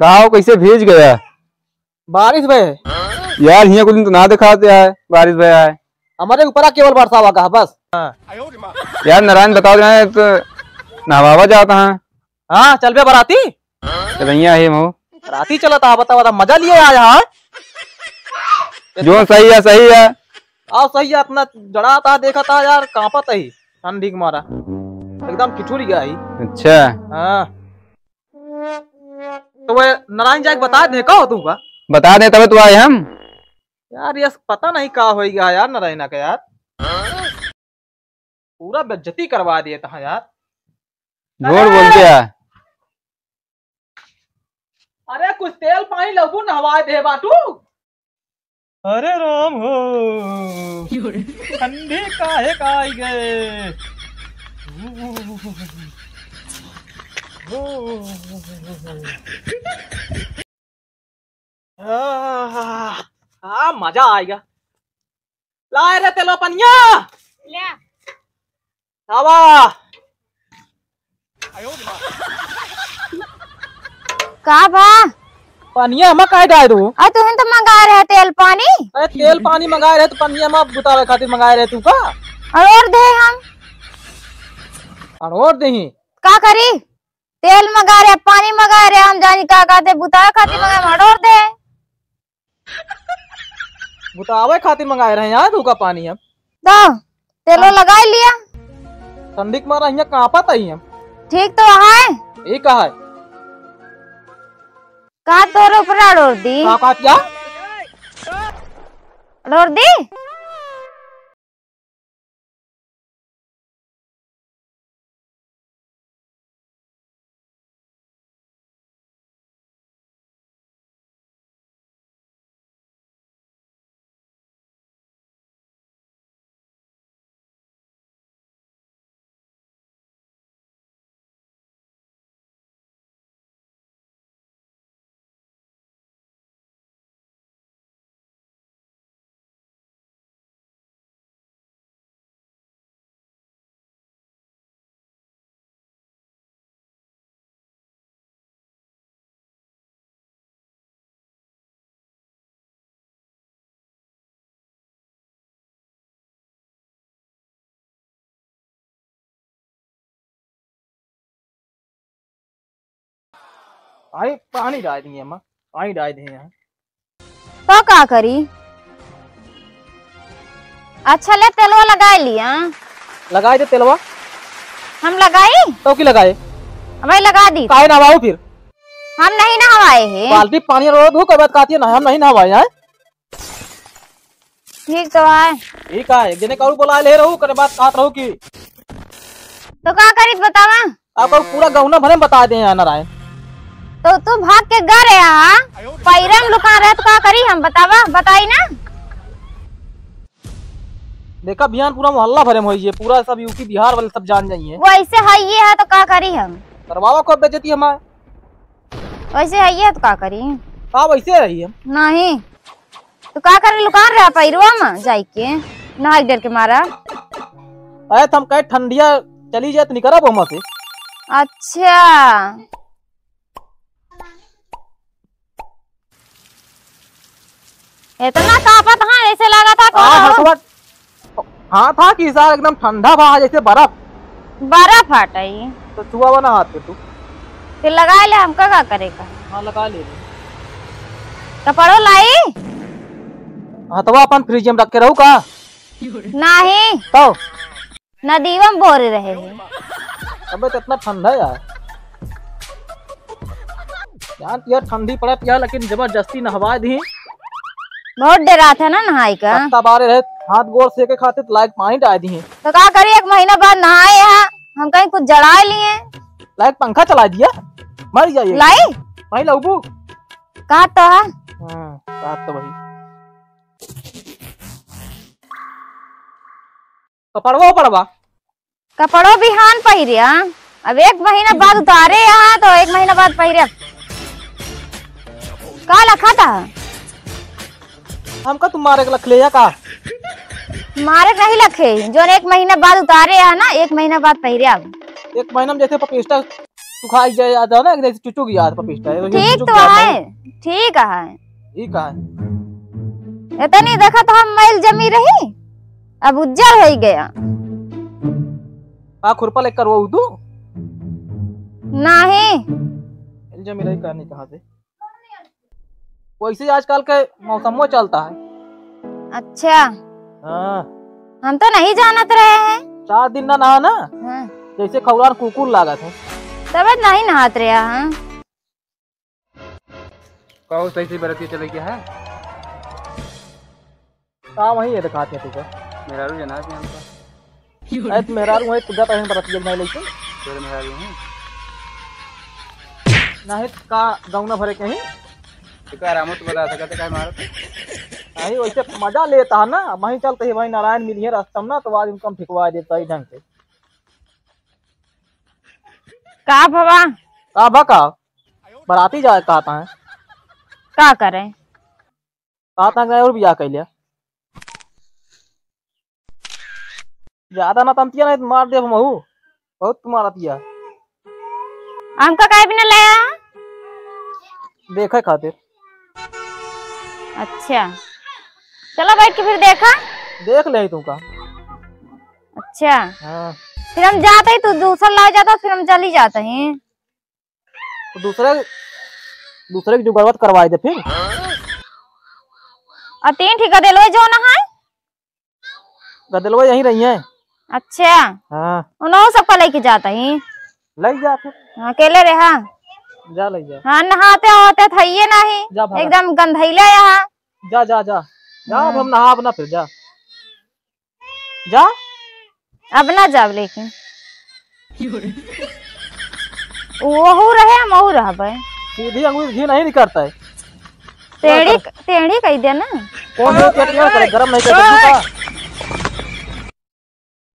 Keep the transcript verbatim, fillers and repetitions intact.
का हो, कैसे भीज गया? बारिश भय। यार, हियाँ कुछ दिन तो ना दिखाते आए, बारिश भय आए। हमारे ऊपरा केवल बरसावा का है, बस। हाँ। यार, नारायण बताओ ना, तो नहवावा जाता है। हाँ, चल बे बराती। चलैया है मऊ। बराती चलता है, बता, बता, मजा लिए आया है। जो सही है, सही है। आओ, सही है, अपना जड़ा था, देखा था यार, कांपत ही ठंडी के मारा, एकदम ठिठुर गया ही। अच्छा। हाँ। तो वह नारायण जाके बता दे, का हो तू का? बता दे, तबे तो आए हम। यार, ये पता नहीं का होई गया यार, नारायणा का यार, पूरा बेइज्जती करवा दिए तहा यार। झूठ बोल दिया। अरे, कुछ तेल पानी लबू, नहवाए दे बाटू। अरे राम हो, ठंडी काहे का आई गए। आह, आ, मजा आएगा। लाए रे तेलो पनिया। ले। आवा। का बा? पनिया हमा काहे डाल दू? अरे तुहिन तो मंगाए रहे तेल पानी। अरे तेल पानी मंगाए रहे तो पनिया हमा बुतावे खातिर मंगाए रहे तू का? अरोर दे हम। अरोर देही। का करी? तेल मंगाए रहे, पानी मंगाए रहे, हम जानी का कहते बुतावे खातिर मंगाए, हम अरोर दे। बुतावे खातिर मंगाए रहे यार, तू का पानी हम। तो तेलो लगाई लिया। ठंडी के मारा हियाँ कांपत ही हम। ठीक तो है। ये का है? का तोर ऊपर अड़ोर दी? का, का क्या? अड़ोर दी? आई पानी डाल दिए अम्मा, पानी डाल दिए हैं। तो का करी? अच्छा ले तेलवा लगाए लिया। लगाए दे तेलवा। हम लगाई? तो की लगाए? भाई लगा दी। काहे नहवाओ फिर? हम नहीं नहवाए हैं। बाल्टी पानी रो धो के बाद कहती है ना हम नहीं नहवाए हैं। ठीक तो है। ठीक है, एक जने का और बुला ले रहू, करे बात कहत रहू की। तो का करी बतावा? आपको पूरा गौना भरे में बता दे यहाँ नारायण। तो तू भाग के गा रहे हा, पैरे में लुका रहे तो का करी हम बतावा, बताई ना। देखा बिहान पूरा मोहल्ला भरे में होई है, पूरा सब यूपी बिहार वाले सब जान जाइए। वो ऐसे है ये है तो का करी हम? करवावा को बेइज्जती हमारे। वैसे है ये तो का करी? का वैसे रही हम? नहीं। तो का करे लुकान रहा पैरवा में जाई के? नहाई डर के मारा। अरे तो हम कहे ठंडिया चली जाए तो निकरब हम से। अच्छा। इतना कांपत हाँ, ऐसे लगा था कौन हाँ, हो? हथवा हाँ था कि सार एकदम ठंडा बा जैसे बर्फ। बर्फ हटाई। तो छुआ बना हाथ पे तू। फिर लगा ले, हमका का करे का? हाँ, लगा ले। कपड़ो लाई? हथवा अपन फ्रिज में रख के रहू का? नहीं। तो? नदीवा में बोरे रहे हैं। अबे तो इतना ठंडा यार। यार, यार ठंडी पड़त यार, लेकिन जबरदस्ती नहवा दी। बहुत डरात है ना नहाई का। तख्ता बारे रहे, हाथ गोड़ सेके खातिर लायक पानी डाल दी। तो का करी, एक महीना बाद नहाए यहाँ, हम कहीं कुछ जड़ाए लिए। लायक पंखा चला दिया, मर जाइए। लाई? वहीं लउबू। का तो है? हाँ, बात तो वही। कपड़वा उपड़वा? कपड़ो बिहान पहिरे, हाँ। अब एक महीना बाद उतारे यहाँ, तो एक महीना बाद पहिरे। का लखा था? हमका तुम मारे के लखले या का? मारे के नहीं लखे, जोन एक महीना बाद उतारे यहाँ ना, एक महीना बाद पहिरे अब। एक महीना में जैसे पपेस्टा तू खाई जाए, याद है ना, कि जैसे चुचुक याद पपिस्ता है, वैसे ठीक चुचुक तो याद है, नहीं। ठीक है। ई का है? इतनी देखा तो हम मैल जमी रही, अब उज्जर हो गया। का खुरपा लेकर वो तू? नहीं। मैल जमी रही का नहीं कहाँ से? वैसे ही आजकल के मौसमो चलता है। अच्छा। हाँ। हम तो नहीं जानत रहे हैं। चार दिन ना नहा ना, हाँ। जैसे खौरान कुकुर लागत है। तबे नहीं नहात रहे हैं। कहो सही से बरतिया चले क्या है? का वही है दिखाते हैं तुझे। मेहरारू जना है हमका। अरे, तू मेहरारू है, तू जाता है बरतिया नहीं लेके। तोरे मेहरारू हैं? नहीं, का गौना भरे कहीं? तो का आराम तो बता सकते, काहे मारत? नहीं, वैसे मजा लेता है ना, वहीं चलते ही भाई नारायण मिली है रास्ता में ना, तो आज उनको हम ठिकवा देता है ढंग से। का भवा? का भा का? बराती जाए कहता है। का करे? कहता है और बियाह कर लिया। ज्यादा ना तंतिया नहीं तो मार दे महू। बहुत तुम्हारा तिया। हमका काहे बिना लाया? देखे खातिर। अच्छा। चलो बैठ के फिर देखा। देख ले तुमका। अच्छा। हाँ। फिर हम जाते ही तू दूसरा ला जाता, फिर हम चली जाते ही। तो दूसरे, दूसरे की जुगाड़वत करवाए दे फिर। और तीन ठीक गदेलवे जो ना है? गदेलवे यहीं रही हैं। अच्छा। हाँ। उन्हों सबका लेके जाता ही। ले जा फिर। हाँ, अकेले रहा। जा ले जा। हाँ, नहाते होते थइये नहीं। जा भागा। एकदम गंधैले यहाँ। जा, जा, जा। जा, अब हाँ। हम नहाब ना फिर, जा। जा। अब ना जाब लेकिन। वहू रहे, हम वहू रहबे। सीधी अंगुली घी नहीं निकलता है। टेढ़ी, टेढ़ी कह दिया ना। कौन हो क्या टेढ़ा करे? गरम नहीं कर सकती का?